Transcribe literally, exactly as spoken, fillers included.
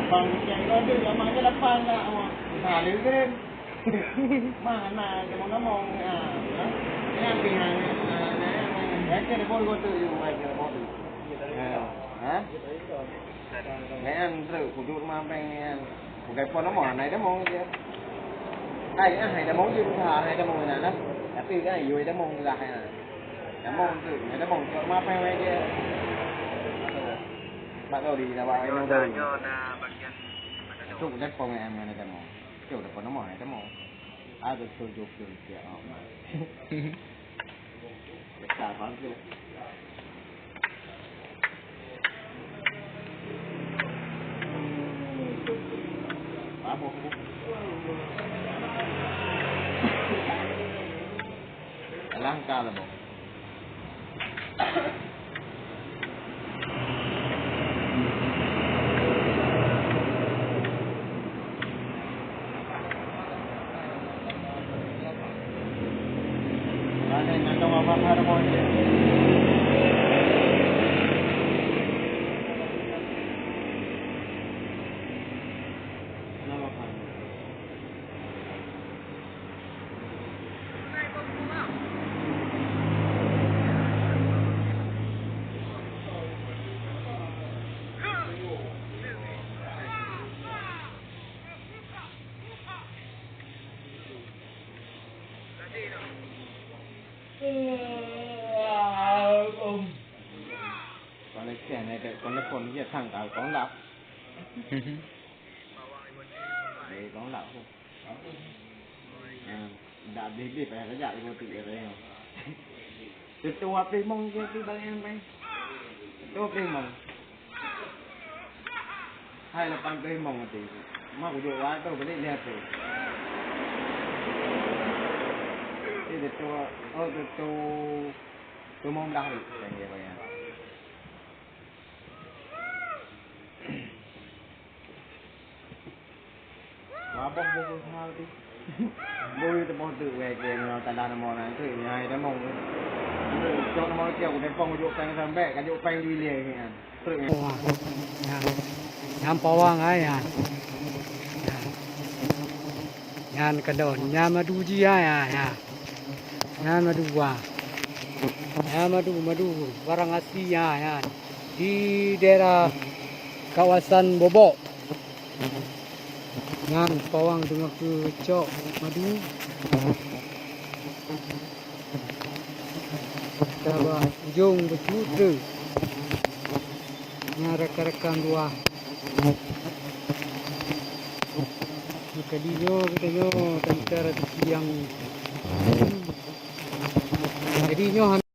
Bang, yang kau tu, yang mana lapan nak, awak? Salah, keren. Mana ada mau ngomong, ah, ah. Yang pihak, ah, nah, yang mana? Yang kena bol kau tu, you, yang kena bol tu. Ya. Ha? Nyan treuk, kuduek rumoh péng nyan. Bukai phôn rumoh, hana tamong je. Hai, ah, hai tamong je, usaha hai tamong na, na. Tapi kan, yue tamong lah, ya. Tamong tu, hai tamong, cok rumoh péng wae je. Bak kau di, bak kau di. Tu, telepon nyan, mana tamong. Cok, telepon rumoh, hai tamong. Ada tujuh puluh tiga. Langkah lah, Bang. Kon lé sian, eh, kon lé kon, ya, sang kau, kong lap. Eh, kong lap tu. Ah, dak beh-beh payah saja ibu tu, ya, payah. Tetua pih mong je tu balik sampai. Tetua pih mong. Hai lapan pih mong tu. Mak ujuk wa tu balik dia tu. Dia tetua, oh, tetua. Limong belas hari kan dia bayar. Wabah boh boh hal tu. Boh teupông tu weh ke nyoe tanah nama orang tu nyai demong. Cok nama dia aku dempong ujuk peng sampai kajuk peng di wilayah ni kan. Truk ni. Wah. Nyan. Nyan pawang ai nyan. Nyan. Nyan keudon. Nyan madu ji ai nyan. Nyan. Nyan madu, ah. Nyan madu, madu barang asli, ah, nyan. Di daerah kawasan Bobok. Nyan pawang teungoh keucok madu. Ka bak ujong bacut treuk. Nyan rakan-rakan dua. Kali nyoe geutanyoe teuka rezeki nyang. Jadi nyoe